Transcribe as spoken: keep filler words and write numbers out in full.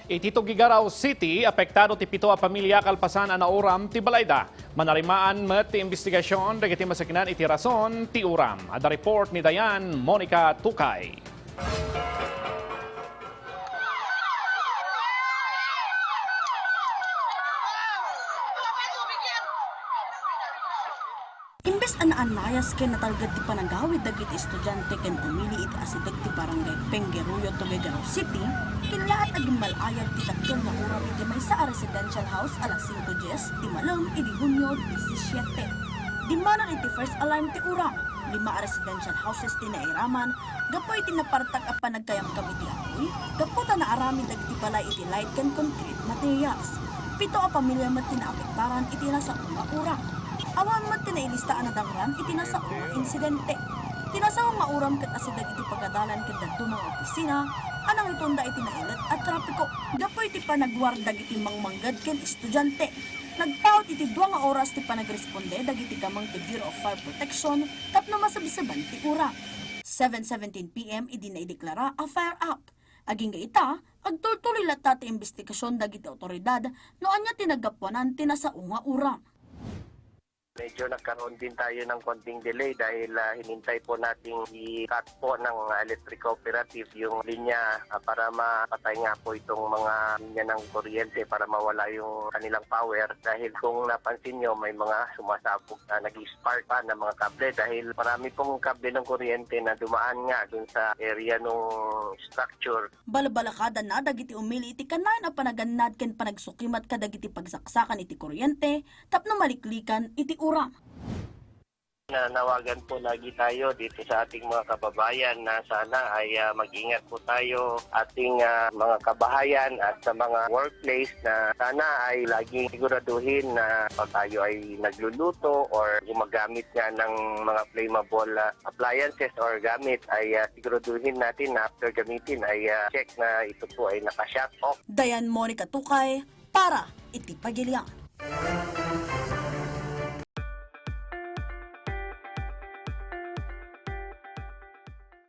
Iti Tuguegarao City, apektado ti pito a pamilia kalpasan a nauram ti balayda. Manarimaan met ti imbestigasion dagiti maseknan iti rason ti uram. Adda report ni Dayan Monica Tukay. Imbes a naanayas ken natalged ti panagawid dagiti estudiante ken umili iti asideg ti Barangay Pengueruyo, Tuguegarao City, kania't agimmal-ayab ti dakkel nga uram iti maysa a residential house alas singko dies ti malem idi Hunio disisiete. Dimmanan iti first alarm ti uram, lima a residential houses ti nairaman gapu iti napartak a panagkayabkab iti apuy, gapu ta naaramid dagiti balay iti light ken concrete materials. Pito a pamilia met ti naapektaran iti nasao nga uram. Awan met ti nailista a nadangran iti nasao nga insidente. Ti nasao nga uram ket asideg iti pagadalan ken dadduma nga opisina a nangitonda iti nailet a trapiko. Gapu iti panagwar dagiti mangmangged ken estudiante, nagpaut iti dua nga oras ti panagresponde dagiti kameng ti Bureau of Fire Protection tapno masebseban ti uram. Seven seventeen P M idi naideklara a fire up. Agingga ita, agtultuloy latta ti imbestigasion dagiti awtoridad no ania ti naggapuanan ti nasao nga uram. Medyo nagkaroon din tayo ng konting delay dahil, ah, hinintay po nating i-cut po ng, ah, electric cooperative yung linya, ah, para mapatay nga po itong mga linya ng kuryente para mawala yung kanilang power. Dahil kung napansin nyo, may mga sumasabog na nag-spark pa ng mga kable dahil marami pong kable ng kuryente na dumaan nga dun sa area ng structure. Balbalakadanna dagiti umili iti kanayon a panagannad ken panagsukimat kadagiti pagsaksakan iti kuryente tapno maliklikan iti uram. Nanawagan po lagi tayo dito sa ating mga kababayan na sana ay, ah, mag-ingat po tayo, ating, ah, mga kabahayan at sa mga workplace na sana ay laging siguraduhin na pag tayo ay nagluluto or gumagamit nga ng mga flammable, ah, appliances or gamit ay, ah, siguraduhin natin na after gamitin ay, ah, check na ito po ay naka-shut off. Dayan Monica Tukay para iti Pagilian.